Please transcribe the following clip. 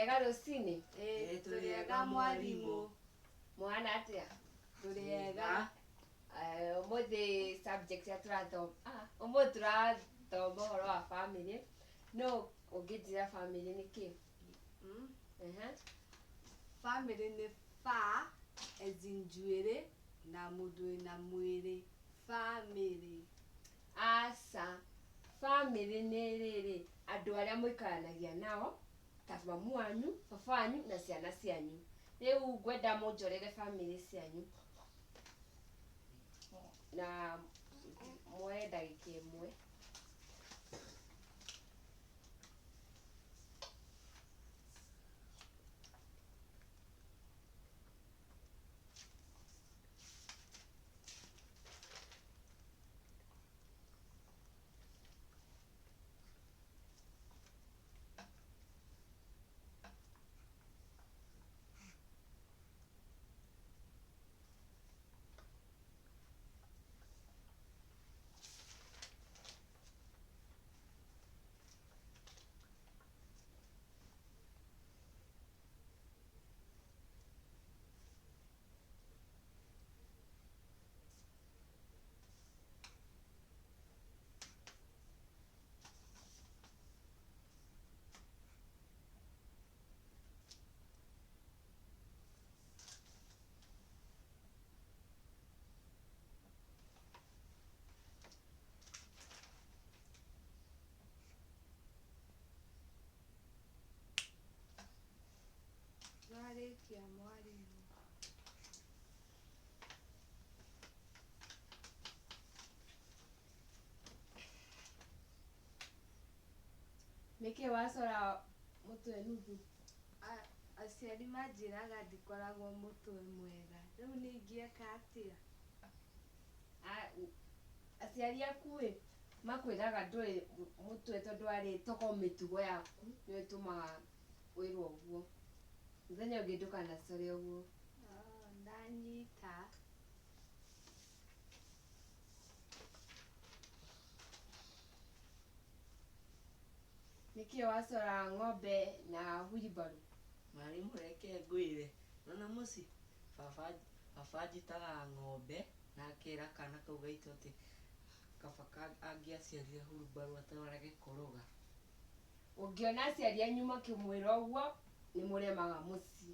Mũrĩega rũcinĩ? Ĩĩ tũrĩega mwarimũ. Mũhana atĩa? Tũrĩega. Ũmũthĩ subject ĩrĩa tũrathoma, ũmũthĩ tũrathoma ũhoro wa bamĩrĩ. Nũ ũngĩnjĩra bamĩrĩ nĩ kĩĩ? Ehe. Bamĩrĩ nĩ fa as in njuĩrĩ na mũndũ wĩna mwĩrĩ. Bamĩrĩ. Aca. Bamĩrĩ nĩ rĩrĩ, andũ arĩa mũikaranagia nao, ta mamu wanyu, baba wanyu na ciana cianyu. Rĩu ngwenda mũnjorere bamĩrĩ cianyu na muoye ndagĩka ĩmwe. Twarĩkia mwarimũ. Nĩkĩ wacora mũtwe nuthu? Aciari manjĩraga ndikoragwo mũtwe mwega. Rĩu niĩ ingĩeka atĩa? Aciari aku ĩ, makwĩraga ndũrĩ mũtwe tondũ warĩ tokorwo mĩtugo yaku nĩyo ĩtũmaga wĩrwo ũguo. Mũthenya ũngĩ ndũkanacore ũguo. Ndanyita. Nĩkĩ wacora ng'ombe na wheelbarrow? Mwarimũ reke ngwĩre, nĩwona mũciĩ, baba baba anjĩtaga ng'ombe na akera kana kau gaitũ atĩ kaba angĩaciarire hurumbarũ atwarage koroga. Ũngĩona aciari anyu makĩmwĩra ũguo, nĩ mũremaga mũciĩ.